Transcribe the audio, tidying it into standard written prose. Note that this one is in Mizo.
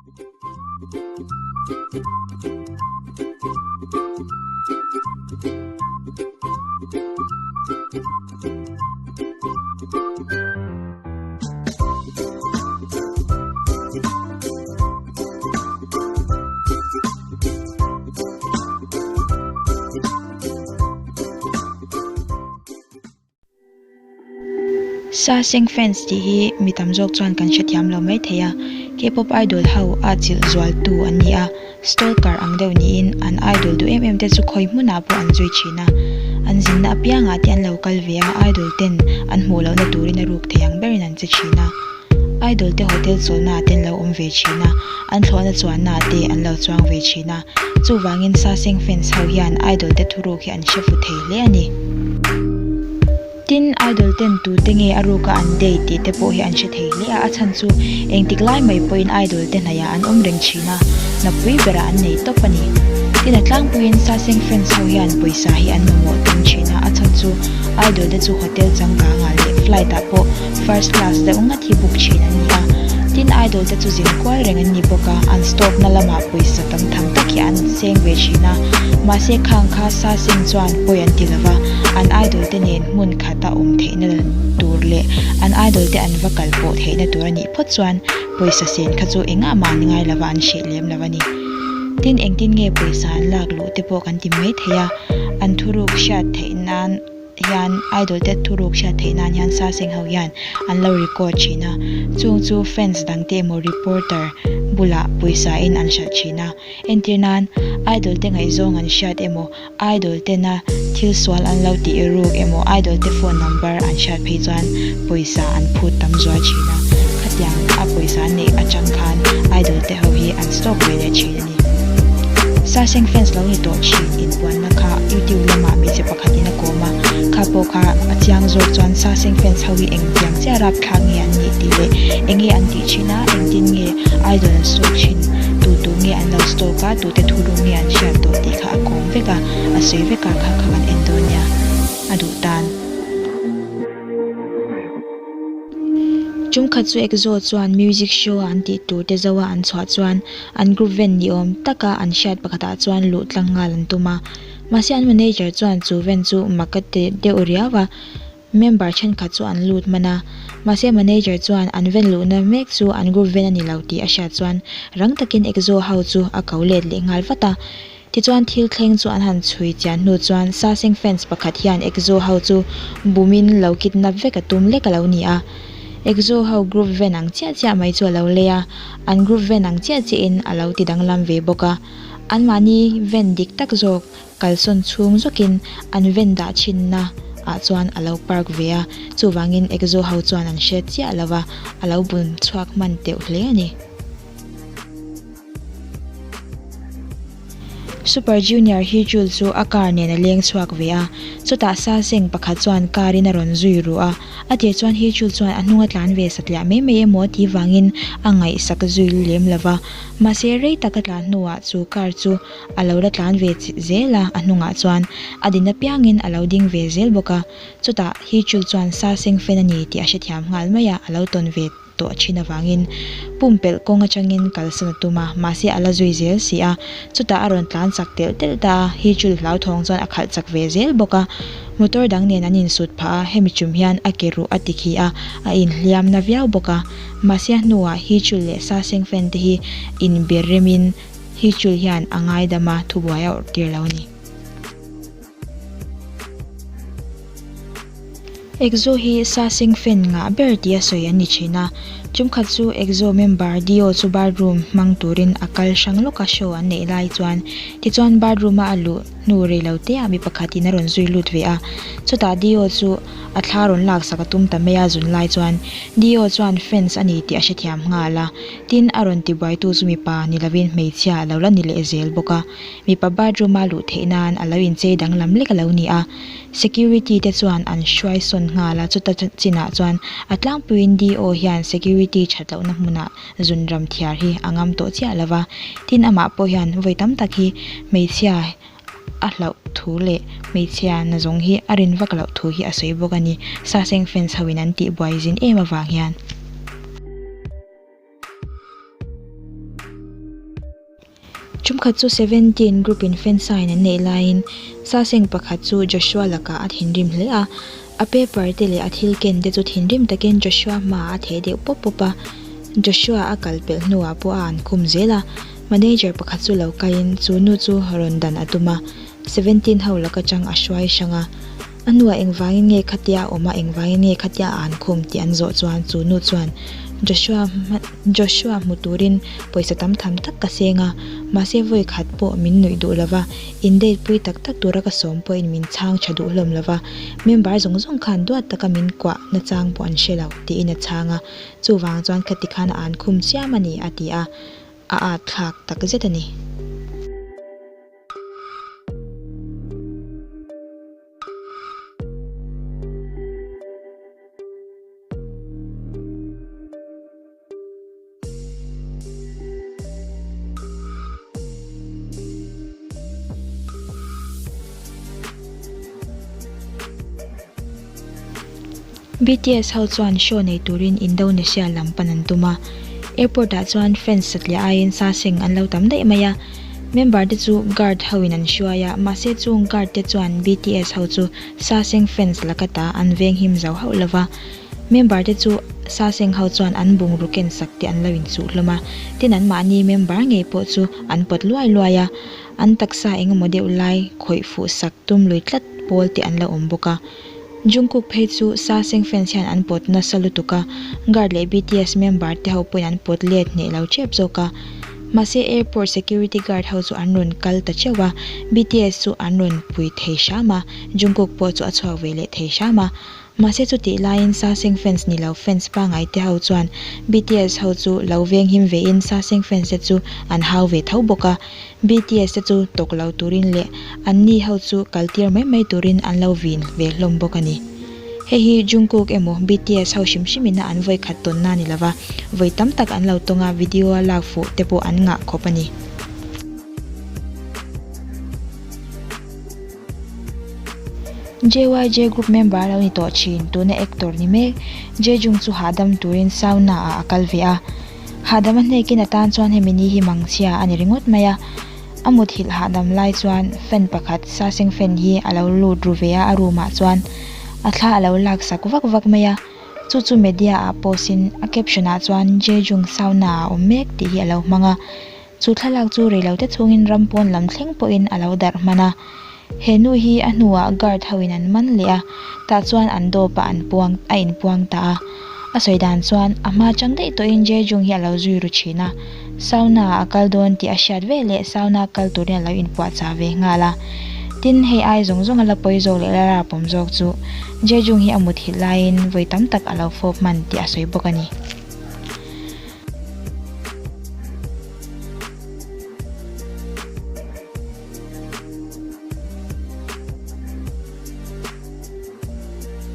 Sa Seng fans tih hi mi tam zawk chuan kan hrethiam lo mai thei a, K-pop idol ho a chilh zual tu an ni a, stalker ang deuh niin an idol duh em em te chu khawi hmunah pawh an zui thin a, an zinna apiangah te an lo kal ve a, idol ten an hmuh lohna turin a ruk thei ang berin an che thin a. Idol te hotel chawlhna ah te an lo awm ve thin a, an thlawhna chuanna ah te an lo chuang ve thin a, chuvangin Saseng fans ho hian Idol te thuruk hi an hre fu thei hle a ni. Tin, Idol ten tute nge a ruka an date tih te pawh hi an hre thei hle a, a chhan chu engtik lai mai pawhin Idol te hnaihah an awm reng thin a, hnapui berah an nei tawp a ni. Tin, a tlangpuiin Saseng fans ho hian pawisa hi an mamawh tum thin a, a chhan chu Idol te chu hotel changkangah leh flight ah pawh First class deuh ngat hi book thin an ni a, tin idol te chu zin kual reng an ni bawk a, an stop na lamah pawisa tam tham tak hi an seng ve thin a, mahse khang kha sa seng chuan pawi an ti lova, an idol te nen hmun khat a awm theihna tur leh an idol te an va kal pawh theihna tur a nih phawt chuan pawisa sen kha chu engah mah an ngai lova an hreh lem lo a ni. Tin engtin nge pawisa an lak luh te pawh kan ti mai thei a, an thuruk hriat theih nan. hian idol te thuruk hriat theih nan hian sa seng ho hian an lo record thin a chung chu fans dang te emaw reporter bulah pawisa in an hralh thin a entir nan idol te ngaihzawng an hriat emaw idol tena thil sual an lo tih ruk emaw idol te phone number an hriat phei chuan pawisa an phut tam zual thin a khatiang a pawisa an neih atang khan idol te ho hi an stock ve leh thin a ni. Sa seng fans lo ni tawh thin inpuanna kha youtube lamah hmeichhe pakhat in a kawm a, kha pawh kha a chiang zawk chuan sa seng fans ho hi engtiang chiah rapthlak nge an nih tih leh enge an tih thin a, engtin nge idol an stalk thin, tu tu nge an lo stalk a, tute thuruk nge an hriat tawh tih kha a kawm vek a, a sawi vek a, kha kha kan en dawn nia a duh tan. Tumkhat chu Exo chuan music show a an tih tur te zo a an chhuah chuan an group ven ni awm taka an hriat pakhatah chuan luh tlang nghal an tum a. Mahse an manager chuan chu ven chu mak a ti deuh riau a, member thenkhat chu an lut hman a. Mahse manager chuan an ven luhna mek chu an group ven a ni lo tih a hriat chuan rang takin Exo ho chu a ko let leh nghal vat a. Tichuan thil thleng chu an han chhui chian hnu chuan Saseng fans pakhat hian Exo ho chu bumin lo kidnap vek a tum lek a lo ni a. Exo ho group ven ang chiah chiah mai chu a lo lei a, an group ven ang chiah chiahin a lo ti danglam ve bawk a. Anmahni ven dik tak zawk kalsawn chhung zawkin an ven dah thinna ah chuan a lo park ve a, chuvangin Exo ho chuan an hre chiah lo va, a lo bun chhuak hman teuh hle a ni. Super Junior hi Jul chu a car nen a leng chhuak ve a, chutah sa seng pakhat chuan car in a rawn zui ruh a, a tir chuan hi Jul chuan a hnung a tlan ve satliah mai mai emaw tih vangin a ngaihsak zui lem lo va, mahse rei tak a tlan hnuah chu car chu a lo la tlan ve zel a, a hnungah chuan a din apiangin a lo ding ve zel bawk a, chutah hi Jul chuan sa seng fan a ni tih a hrethiam nghal mai a, a lo tawn ve. tawh thin avangin pumpelh kawng atangin kalsan a tum a, mahse a la zui zel si a, chutah a rawn tlan chak telh telh ta a, hi chul hlauthawng chuan a khalh chak ve zel bawk a, motor dang nen an insut phah a, hemi chum hian a ke ruh a ti khi a, a inhliam na viau bawk a, mahse a hnuah hi chul leh sa seng fan te hi inbe remin hi chul hian a ngaidam a, thubuai a awrh tir lo a ni. Exo hi sa seng fan ngah ber tia sawi an ni thin a, tumkhat chu Exo member Dio chu bathroom hmang turin a kal hrang lawk a show an neih lai chuan tichuan bathroom a a luh hnu rei lo te ah mi pakhat in a rawn zui lut ve a, chutah Dio chu a thla rawn laksak a tum ta mai a zun lai chuan Dio chuan fans a ni tih a hrethiam nghal a, tin a rawn tibuaitu chu mipa ni lovin hmeichhia a lo la ni leh zel bawk a. Mipa bathroom a luh theih nan a lo inchei danglam lek a lo ni a, security te chuan an hruai sawn nghal a, chuta chinah chuan a tlangpuiin DO hian security that lohna hmunah zun ram thiar hi a ngam tawh chiah lo va, tin amah pawh hian vawi tam tak hi hmeichhia a hlauh thu leh hmeichhia na zawng hi a rin vak loh thu hi a sawi bawk a ni, Saseng fans ho in an tihbuai zin em avang hian. Ṭumkhat chu Seventeen group in fan sign an neih laiin Saseng pakhat chu Joshua lakah a thinrim hle a, a paper te leh a thil ken te chu thinrim takin Joshua hmaah a theh deuh pawp pawp a. Joshua a kal pelh hnuah pawh a an khum zel a, manager pakhat chu lo kalin chu nu chu rawn dan a tum a, Seventeen ho laka chang a hruai hrang a. A hnuah engvangin nge khatia a awm a, engvangin nge khatia a an khum tih an zawh chuan chu nu chuan Joshua Joshua hmu turin pawisa tam tham tak ka seng a, mahse vawi khat pawh min nuih duh lova, in date pui tak tak tura ka sawm pawhin min chhang tha duh hlawm lova, member zawng zawng khan duat taka min kuah nachang pawh an hre lo tiin a chhang a, chuvang chuan khati khan a an khum chiam a ni a ti a, a at thlak tak zet a ni. BTS ho chuan show nei turin Indonesia lam pan an tum a, airport ah chuan fans satliah aiin sa seng an lo tam daih mai a, member te chu guard ho in an hruai a, mahse chung guard te chuan BTS ho chu sa seng fans laka ta an veng him zo hauh lova, member te chu sa seng ho chuan an bungraw ken sak te an lo inchuh hlawm a, tin an mahni member ngei pawh chu an pawt luai luai a, an taksa engemaw deuh lai khawih fuh sak tum lui tlat pawl te an lo awm bawk a. Jungkook phei chu sa seng fans hian an pawt nasa lutuk a, guard leh BTS member te ho pawhin an pawt let hneh lo tep zawk a. Mahse airport security guard ho chu an rawn kal ta teuh a, BTS chu an rawn pui thei hram a, Jungkook pawh chu a chhuak ve leh thei hram a. Mahse chutih laiin sa seng fans ni lo fans pangai te ho chuan BTS ho chu lo veng him vein sa seng fans te chu an hau ve tho bawk a. BTS te chu tawk lo turin leh anni ho chu kal tir mai mai turin an lo vin ve hlawm bawk a ni. Hei hi Jungkook emaw BTS ho hrim hrimin a an vawi khat tawnna a ni lova, vawi tam tak an lo tawng a video a lak fuh te pawh an ngah khawp a ni. JYJ group member a lo ni tawh thin, tuna actor ni mek Jaejoong chu hahdam turin sauna ah a kal ve a. Hahdam a hnekin a tan chuan hemi ni hi mangchhia a ni ringawt mai a, a muthilh hahdam lai chuan fan pakhat saseng fan hi a lo lut ru ve a, a room ah chuan a thla a lo lak sak vak vak mai a, chu chu media ah post in a caption ah chuan Jaejoong sauna ah a awm mek tih hi a lo hmang a, chu thlalak chu reilote chhungin ram pawn lam thleng pawhin a lo darh hman a, he nu hi a hnuah guard ho in an man leh a, tah chuan an dawp ah an puang a inpuang ta a, a sawi dan chuan a hma chang daih tawhin Jaejoong hi a lo zui ru thin a, sauna ah a kal dawn tih a hriat ve leh sauna kal turin a lo inpuahchah ve nghal a, tin hei ai zawng zawng a la pawi zawk leh la rapawm zawk chu Jaejoong hi a muthilh laiin vawi tam tak a lo fawp hman tih a sawi bawk a ni.